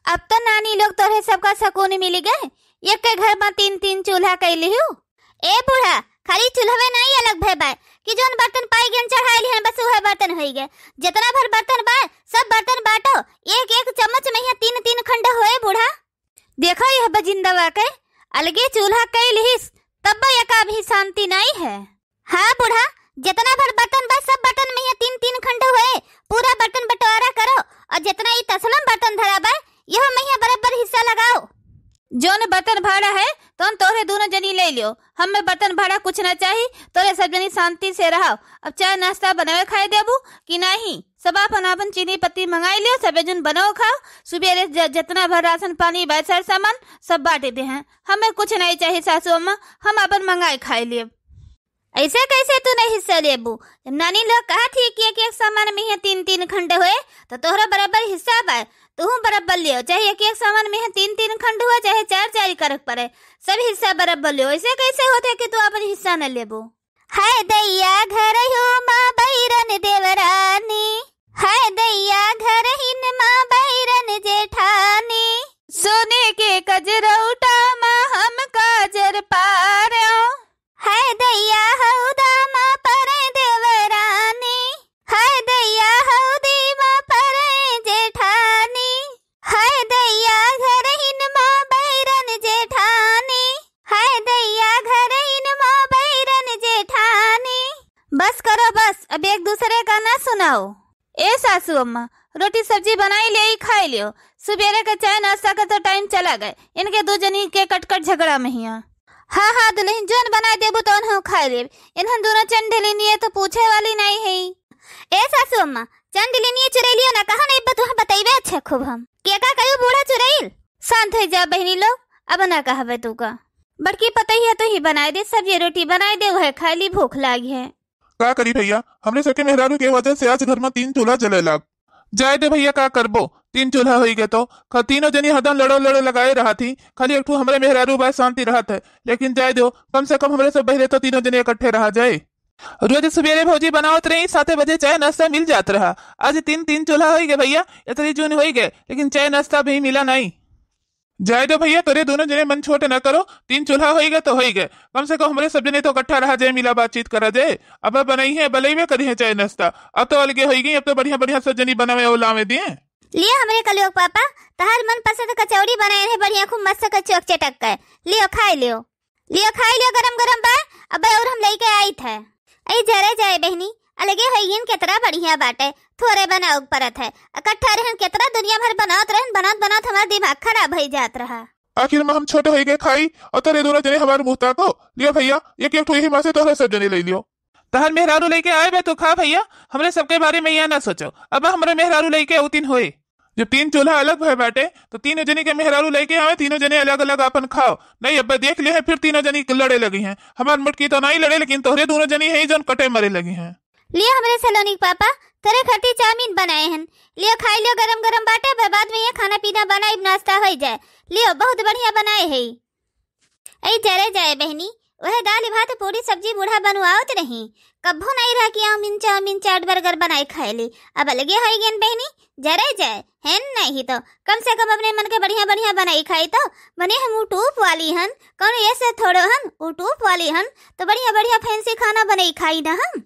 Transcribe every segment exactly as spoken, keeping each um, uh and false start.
अब तो नानी लोग तोहरे सबका सकून मिलि गए, एक के घर मा तीन तीन चूल्हा कइ लिहू। ए बूढ़ा, खाली चूल्हवे नाहीं अलग भय बाय कि जौन बर्तन पाई गेन चढ़ाई लिहन, बस उहे बर्तन होइ गए। जितना भर बर्तन बाय, सब बर्तन बाटो, एक एक चम्मच में यहाँ तीन तीन खंड होए बूढ़ा। देखो यह बजिंदवा के, अलगे चूल्हा कइ लिहिस, तब एका भी शांति नाहीं है। हाँ बूढ़ा, जितना भर बर्तन बा, सब बर्तन में ये तीन तीन खंड हुए, पूरा बर्तन बंटवारा करो, और जितना ई तसला में बर्तन धरा बा, यहो में ये बराबर हिस्सा लगाओ। जौन बर्तन भाड़ा है, तौन तोहरे दोनों जनी ले लियो, हमें बर्तन भाड़ा कुछ ना चाही, तोहरे सब जनी शांति से रहो। अब चाय नाश्ता बनावे खाए देबू कि नाहीं? सब आपन आपन चीनी पत्ती मंगाई लियो, सबे जन बनाओ खाओ। सुबेरे ज-, जितना भर राशन पानी बा, सर सामान सब बांटे देहें। हमें कुछ नाहीं चाही सासू अम्मा, हम आपन मंगाए खाए लेब। ऐसे कैसे तू नाहीं हिस्सा लेबू? जब नानी लोग कहत ही कि एक एक सामान में ये तीन तीन खंड होए, तो तोहरा बराबर हिस्सा बा, तूहू बराबर लियो, चाहे एक एक सामान में ये तीन तीन खंड हुआ, चाहे चार चार करक पड़े, सब हिस्सा बराबर लियो। ऐसे कैसे होते कि तू आपन हिस्सा न लेबू? हाय दैया घरहू मा बैरन देवरानी, हाय दैया घरहिन मा बैरन जेठानी। सोने के कजरौटा मा हम काजर पारौ। हाय दैया हौदा मा परै देवरानी, हाय दैया हौदी मा परै जेठानी, हाय दैया घरहिन मा बैरन जेठानी, हाय दैया घरहिन मा बैरन जेठानी। बस करो बस, अब एक दूसरे का ना सुनाओ। ए सासू अम्मा, रोटी सब्जी बनाई ले, खाई लियो। सुबेरे के चाय नाश्ता के तो टाइम चला गए, इनके दो जनी के कटकट झगड़ा में हिया। हाँ हाँ दुल्हन, जौन बनाए देबू तौन हम खाए लेब। इन्हन दोनों चंडलिनिये तो पूछे वाली नाहीं है। ए सासू अम्मा, चंडलिनिये चुरैलियो ना कहा नाहीं, बत-, तुहाँ बतैबे अच्छे खूब हम। के का करू बूढ़ा चुरैल? शांत होइ जा बहिनी लोग, अब ना कहबे तू का। बड़की पतोहिया तू ही बनाए दे, सब्जी रोटी बनाए दे, वह खाए ली, भूख लागी है। का करी भैया, हमरे सबके मेहरारू के वजह से आज घर में तीन चूल्हा जले लाग। जाए दे भैया, का करबो, तीन चूल्हा होई गए तो ख-, तीनों जनी हरदम लड़ो लड़ो लगाए रहत ही। खाली एक ठो हमरे मेहरारू बा शांति रहत है, लेकिन जाए दो, कम से कम हमरे सब बहरे तो तीनों जने इकट्ठे रहा जाए। रोज सुबेरे भौजी बनावत रही, साते बजे चाय नाश्ता मिल जात रहा। आज तीन तीन चूल्हा होई गए भैया, इतनी जून होई गए, लेकिन चाय नाश्ता भी मिला नाहीं। जाए दो भैया, तोरे दोनों जने मन छोट न करो, तीन चूल्हा होई गए तो होई गए, कम से कम हमरे सब जने तो इकट्ठा रहा जाए, मिला बातचीत करा जाए। अब बनई है, बनइबे करी है चाय नाश्ता, अब तो अलगे होई गई, अब तो बढ़िया बढ़िया सब जनी बनावे और लावे दिए। लियो हमरे कलियोग पापा, तहार मनपसंद कचौड़ी बनाए है बढ़िया, खूब मस्त कचौक चटक के, लियो खाए लियो, लियो खाए लियो, गरम गरम बा, अब और हम लेके आई थे। ऐ जरे जाए बहनी, अलगे होइहन केतरा बढ़िया बाटे, थोरे बनाउक परत है। इकट्ठा रहन केतरा दुनिया भर बनावत रहन, बनावत बनावत हमार दिमाग खराब होइ जात रहा। आखिर में हम छोटे होइ गए खाई, और तोरे दोनों जने हमार मुँह ताको। लियो भैया, एक एक ठो यही मा से तोहरे सब जने ले लियो। तहर मेहरारू लेके आए बे तो खा भैया, हमरे सबके बारे में यह ना सोचो। अब हमरे मेहरारू लेके उतिन होए। जब तीन चूल्हा अलग भय बाटे, तो तीनों जने के मेहरारू लेके आवे, तीनों जने अलग अलग आपन खाओ। नहीं, अब देख ले है, फिर तीनों जने लड़े लगी हैं। हमार मोटकी तो नहीं लड़े, लेकिन तोहरे दोनों जने हैं जौन कटे मरे लगी हैं। लियो हमरे सलोनी के पापा, तोरे खातिर चाउमीन बनाए हन, लियो खाई लियो, गरम गरम बाटे, अब बाद में ये खाना पीना बनाई, नाश्ता होई जाए। लियो बहुत बढ़िया बनाए है। ऐ जरे जाए बहनी, वह दाल भात पूरी सब्जी बूढ़ा बनवावत रही, कब्बो नहीं रहा कि आउमीन चाउमीन चाट बर्गर बनाई खाए ली। अब अलगे होई गेन बहनी, जरे जाए, है नहीं तो कम से कम अपने मन के बढ़िया बढ़िया बनाई खाई तो। मने हम यूट्यूब वाली हन, कौन ऐसे थोड़ो हन, यूट्यूब वाली हन तो बढ़िया बढ़िया फैंसी खाना बनाई खाई ना हम।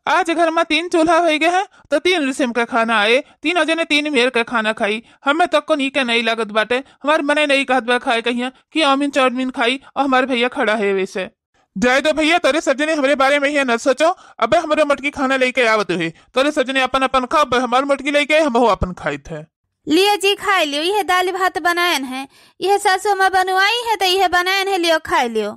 आज घर में तीन चूल्हा होई गए हैं, तो तीन किस्म का खाना आए, तीनों जने तीन मेर का खाना खाई। हमें तो को नीके नहीं लागत बाटे, हमार मने नहीं कहत बा खाए कहिया कि आउमीन चाउमीन खाई, और हमार भैया खड़ा है वैसे। जाए दो भैया, तोरे सब जने हमरे बारे में ये न सोचो। अबे हमरे मटकी खाना लेके आवत हुए, तोरे सब जने अपन अपन खाओ, अबे हमार मटकी लेके हमहू अपन खाइत है। लियो जी, खाए लियो, यह दाल भात बनायन है, यह सासू माँ बनवाई है, तो यह बनायन है, लियो खाए लियो।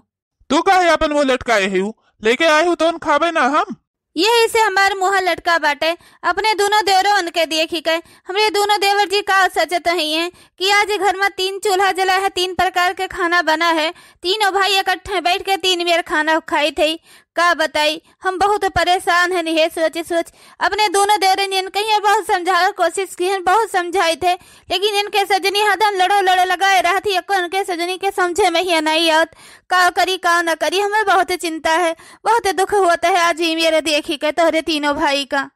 तू काहे अपन मुंह लटकाए है? लेके आए हूँ तो उन खाबे ना हम। यही से हमार मुंह लटका बाटे। अपने दोनों देवरों उनके देखी के, हमरे दोनों देवर जी का सोचत हैं कि आज घर में तीन चूल्हा जला है, तीन प्रकार के खाना बना है, तीनों भाई इकट्ठे बैठ के तीन बेर खाना खाई थे। का बताई, हम बहुत परेशान हैं, ये सोच सोच। अपने दोनों देवरनियन कहिए बहुत समझावे कोशिश की हैं, बहुत समझाई थे, लेकिन इनके सजनी हदम लड़ो लड़ो लगाए रहती, एको इनके सजनी के समझे में ही नहीं आवत। का करी, का न करी, हमें बहुत चिंता है, बहुत दुख होता है आज ही मेरे देखी के तोहरे तीनों भाई का।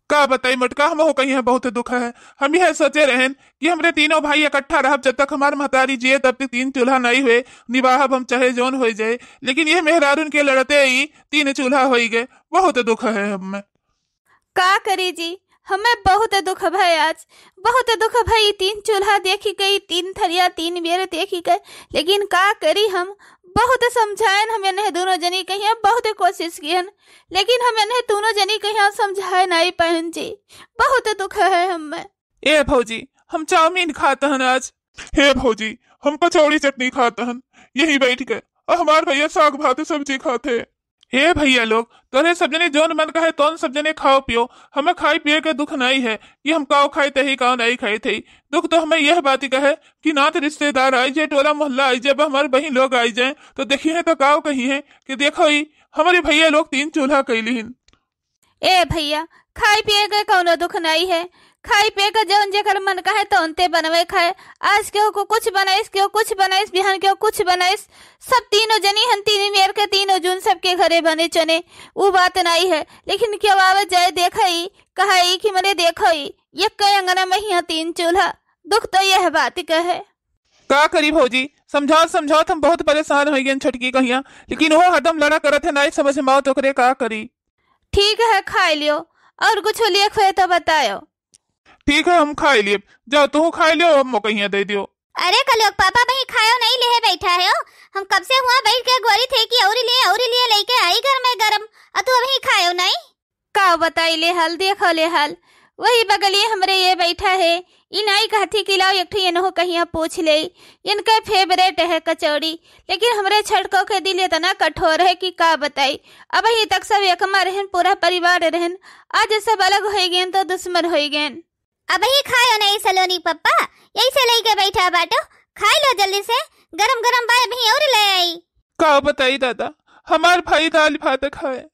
का बताई मोटका, हमहू कहिया बहुत दुख है। हम यह सोचे रहन कि हमरे तीनों भाई इकट्ठा रहब, जब तक हमार महतारी जिए तब तक तीन चूल्हा नहीं हुए, निबाहब हम चाहे जौन होइ जाए, लेकिन यह मेहरारून के लड़ते ही तीन चूल्हा होइ गए। बहुत दुख है हमें। का करी जी, हमें बहुत दुख भय आज, बहुत दुख भय। ई तीन चूल्हा देखी गई, तीन थरिया तीन बेर देखी गए, लेकिन का करी हम? बहुत समझायन हम इन्हें दोनों जनी कहिया, बहुत कोशिश कियन, लेकिन हम इन्हें दोनों जनी कहिया समझाए नहीं पायन जी। बहुत दुख है हमें। ए भौजी, हम चाउमीन खात हन आज। हे भौजी, हम कचौड़ी चटनी खात हन यही बैठ के, और हमार भैया साग भात सब्जी खात है। हे भैया लोग, तोहरे सब जने जौन मन कहे तौन सब जने खाओ पियो, हमें खाए पिए के दुख नहीं है कि हम काओ खाए थे ही काओ नहीं खाए थे। दुख तो हमें यह बात का है कि नात रिश्तेदार आई जाए, टोला मोहल्ला आई जाए, अब हमारे बहिन लोग आई जाए तो देखी है तो काओ कही है कि देखो ही हमारे भैया लोग तीन चूल्हा कैली हिन। ए भैया, खाए पिए के कौनो दुख नहीं है, खाए पिए के जौन जेकर मन कहे तौन ते बनवे खाए। आज केहू को कुछ बनाइस, केहू कुछ बनाइस, बिहान केहू कुछ बनाइस, सब तीनों जनी हन, तीन मेर के तीनों जून सबके घरे बने चने, ऊ बात नहीं है। लेकिन केहू आवे जाए देखई, कहई कि मने देखई, यक्के अंगना में हिया तीन चूल्हा। दुख तो यह बात के है। का करी भौजी, समझावत समझावत हम बहुत परेशान होइ गए छोटकी कहिया, लेकिन वो हरदम लड़ा करत है, नाई समझ में आवत ओकरे का करी। ठीक है, खाए लियो, और कुछ लिए खोए तो बतायो। ठीक है, हम खाए लिए, जाओ तू खाए लियो, हम कहिया दे दियो। अरे कलियोग पापा, वही खायो नहीं ले बैठा है हो? हम कब से हुआ बैठ के गोरी थे कि औरी लिए, औरी लिए लेके आई घर में गरम, और तू अभी खायो नहीं। का बताई ले हाल, देखो ले हाल, वही बगलिए हमरे ये बैठा है, ई नाई कहती कि लाओ एक ठो इनहो कहिया पूछ ले, इनके फेवरेट है कचौड़ी। लेकिन हमरे छटको के दिल इतना कठोर है कि का बताई। अबही तक सब एकमा रहन, पूरा परिवार रहन, आज सब अलग होइ गए तो दुश्मन होइ गए। अबही खायो नहीं सलोनी पप्पा, यही से लेके बैठा बाटो, खाई लो जल्दी से, गरम गरम बाय अबही और ले आई। का बताई दादा, हमार भाई दाल भात खाए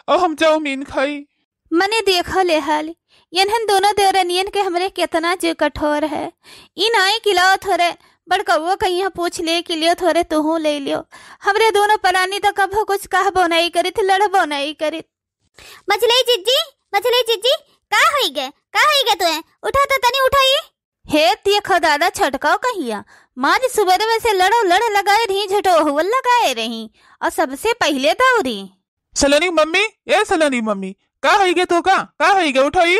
और हम चाउमीन खाई। मने देखो ले हाल, इन्हन दोनों देवरनियन के हमरे कितना जे कठोर है। ई नाई कि लाओ थोरे बड़कउओ कहिया पूछ ले कि लियो थोरे तुहू ले लियो। हमरे दोनों परानी तो कभो कुछ कहबो नहीं करित, लड़बो नहीं करित। मझली जिज्जी, मझली जिज्जी, का होई गे, का होई गे तुए? उठा तो तनी उठाई। हे देखो दादा, छटकाओ कहिया, माँ जी सुबह में से लड़ो लड़ लगाए रही, झटो हुआ लगाए रही, और सबसे पहले दौड़ी। सलोनी मम्मी, ए सलोनी मम्मी, का होई गे तू का, का होई गे, उठो ई।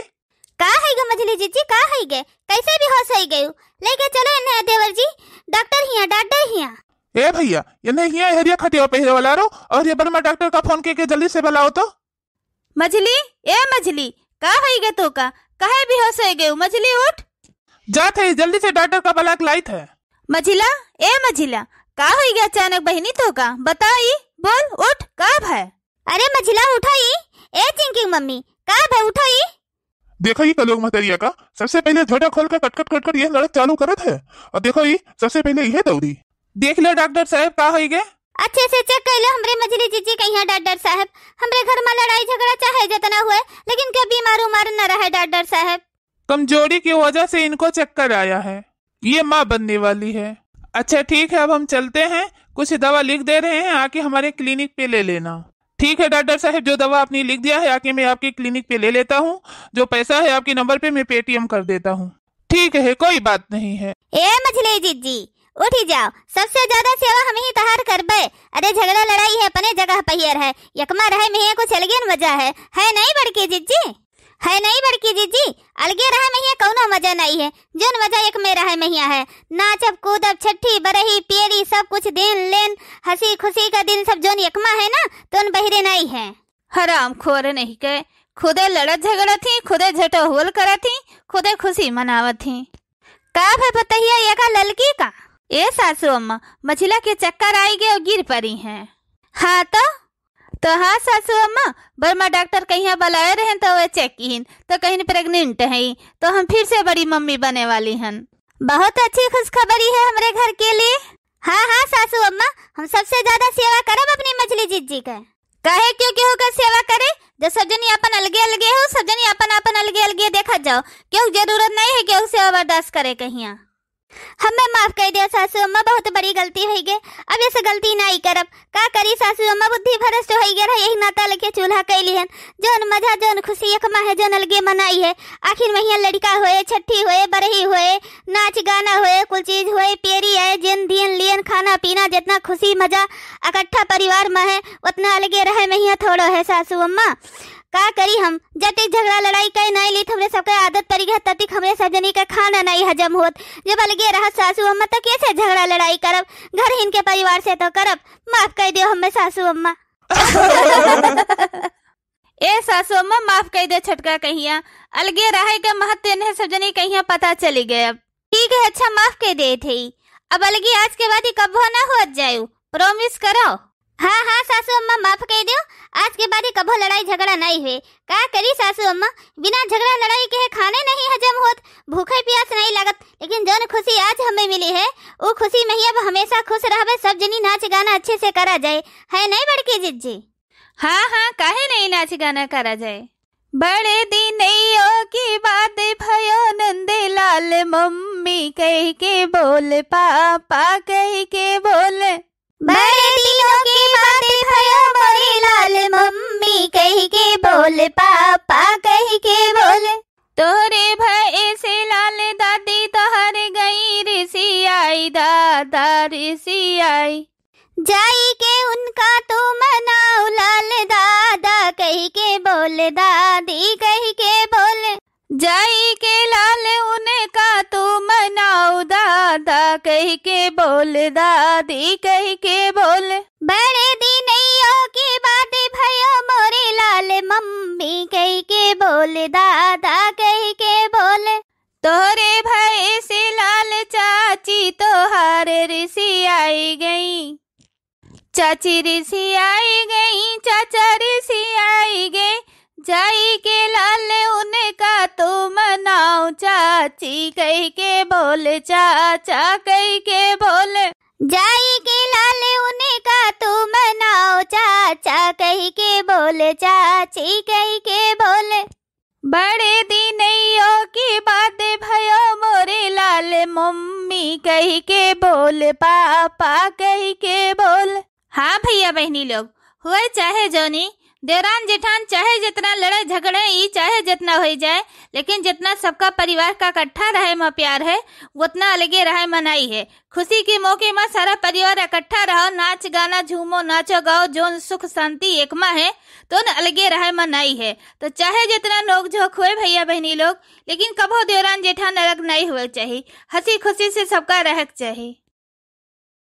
का होई गे मझली जिज्जी, का होई गे, कैसे बेहोश होई गयू? लेके चलो इन्हें देवर जी, डॉक्टर हिया, डॉक्टर हिया। ए भैया, इन्हें हिया हरिया खटिया पे वाला रो, और ये बर्मा डॉक्टर का फोन के, के जल्दी से बुलाओ तो। मझली, ए मझली, का होई गे तो का, काहे बेहोश होई गयू मझली, उठ। जात है, जल्दी से डॉक्टर का बलाक लाइत है। मझिला, ए मझिला, का होई गे अचानक बहिनी तो का? बताई, बोल, उठ, का भय? अरे मझिला, उठो ई। ए चिंकी मम्मी, का भय, उठो ई। देखो ई कलोग महतरिया का, सबसे पहले झोटा खोल के कटकट कटकट ये लड़त चालू करत है। और देखो ई, सबसे पहले इहे दौड़ी। देख लो डॉक्टर साहब, का होई गे? अच्छे से चेक कर लो हमरे मझली जिज्जी कहिया डॉक्टर साहब। हमरे घर में लड़ाई झगड़ा चाहे जितना हुए, लेकिन क्यों बीमार उमार न रहे डॉक्टर साहब। कमजोरी की वजह से इनको चक्कर आया है, ये माँ बनने वाली है। अच्छा ठीक है, अब हम चलते हैं, कुछ दवा लिख दे रहे हैं, आके हमारे क्लिनिक पे ले लेना। ठीक है डॉक्टर साहब, जो दवा आपने लिख दिया है आके मैं आपके क्लिनिक पे ले लेता हूँ, जो पैसा है आपके नंबर पे मैं पेटीएम कर देता हूँ। ठीक है, कोई बात नहीं है। ए मझली जिज्जी, उठी जाओ, सबसे ज्यादा सेवा हम ही तहार करबे। अरे झगड़ा लड़ाई है अपने जगह पहियर है, यकमा रहे में कुछ अलगे न मजा है, है नहीं बड़की जिज्जी? है नहीं बड़की जिज्जी? अलगे रहे में कौनो मजा नहीं है, जोन मजा एक में रहे में है। नाचब कूदब, छठी बरही पियरी सब कुछ देन लेन, हंसी खुशी का दिन सब जोन यकमा है ना, तोन बहिरे नहीं है। हराम खोर नहीं के, खुदे लड़त झगड़त ही, खुदे झटोहोल करत ही, खुदे खुशी मनावत ही। का भय पतहिया ये का ललकी का? ए सासू अम्मा, मझिला के चक्कर आई गए और गिर पड़ी हैं। हाँ तो? तो हाँ सासू अम्मा, बर्मा डॉक्टर कहिया बुलाए रहन तो वे चेक किहिन तो कहिन प्रेग्नेंट है, तो हम फिर से बड़ी मम्मी बने वाली हन। बहुत अच्छी खुशखबरी है हमरे घर के लिए। हाँ हाँ सासू अम्मा, हम सबसे ज्यादा सेवा करब अपनी मझली जिज्जी के। काहे क्यों केहू के सेवा करे? जब सब जनी अपन अलगे अलगे हो, सब जनी अपन अपन अलगे अलगे देखत जाओ, केहू जरूरत नहीं है केहू सेवा बर्दाश्त करे कहिया। हमें माफ कइ देउ सासू अम्मा, बहुत बड़ी गलती होइ गए, अब ऐसे गलती नाहीं करब। का करी सासू अम्मा, बुद्धि भ्रष्ट होइ गए रहे, यही नाता लेके चूल्हा कइ लिहन। जौन मजा, जौन खुशी एक मा है, जौन अलगे मनाई है। आखिर महिया लड़िका होए, छठी होए, बरही होए, नाच गाना होए, कुल चीज होए, पेरी आए, जिन दियन लियन, खाना पीना, जितना खुशी मजा इकट्ठा परिवार मा है, उतना अलगे रहे महिया थोड़ो है सासू अम्मा। का करी हम, जब तक झगड़ा लड़ाई कइ नाहीं लीत, हमरे सबके आदत परि गए, तब तक हमरे सब जनी के खाना नाहीं हजम होत। जब अलगे रहत सासू अम्मा, तो कैसे झगड़ा लड़ाई करब? घर हिन के परिवार से तो करब। माफ कइ देउ हमें सासू अम्मा। ए सासू अम्मा, माफ कइ देउ छोटका कहिया, अलगे रहे के महत्व इन्हें सब जनी कहिया पता चलि गए। अब ठीक है, अच्छा माफ कइ देइ थे, अब अलगे आज के बाद ही कबो ना होत जायु, promise करो। हाँ, हाँ, सासू अम्मा, माफ कइ देउ, आज के बाद ही कबो लड़ाई झगड़ा नाहीं हुए। का करी सासू अम्मा, बिना झगड़ा लड़ाई के खाने नाहीं हजम होत, भूखे प्यास नाहीं लागत, लेकिन जौन खुशी आज हमें मिली है, उ खुशी में ही अब हमेशा खुश रहबे, सब जनी नाच गाना अच्छे से करा जाए, है नाहीं बड़की जिज्जी? हाँ, हाँ, काहे नाहीं नाच गाना करा जाए। बड़े दिनैयो की बात भयो नंदलाल, मम्मी कहि के बोल, पापा कहि के बोल। बड़े दिनों की बात भयो मोरे लाल, मम्मी कहि के बोल, पापा कहि के बोल। तोहरे भय से लाल दादी तोहर गई रिसियाई, दादा रिसियाई। जाई के उनका तू मनाऊ लाल, दादा कहि के बोल, दादी कहि के बोल। जाई के लाल उनका तू मनाऊ, दादा कहि के बोल, दादी कहि के बोल। बड़े दिनैयो के बाद भयो मोरे लाल, मम्मी कहि के बोल, दादा कहि के बोल। तोहरे भय से लाल चाची तोहार रिसियाई गई। चाची रिसियाई गई, चाचा रिसियाई गए, जाई के लाल उनका तू मनाऊ, चाची कहि के बोल, चाचा कहि के बोल। जाई के लाल उनका तू मनाऊ, चाचा कहि के बोल, चाची कहि के बोल। बड़े दिनैयो की बात भयो मोरे लाल, मम्मी कहि के बोल, पापा कहि के बोल। हाँ भैया बहिनी लोग, हुए चाहे जौनी, देवरान जेठान चाहे जितना लड़े झगड़े, ई चाहे जितना होइ जाए, लेकिन जितना सबका परिवार का इकट्ठा रहे मा प्यार है, उतना अलगे रहे मा नाई है। खुशी के मौके मा सारा परिवार इकट्ठा रहो, नाच गाना झूमो, नाचो गाओ, जौन सुख शांति एक मा है, तौन अलगे रहे मा नाई है। तो चाहे जितना नोक झोंक हुए भैया बहिनी लोग, लेकिन कबो देवरान जेठान अलग नाई हुए चाही। हंसी खुशी से सबका रहे के चाही।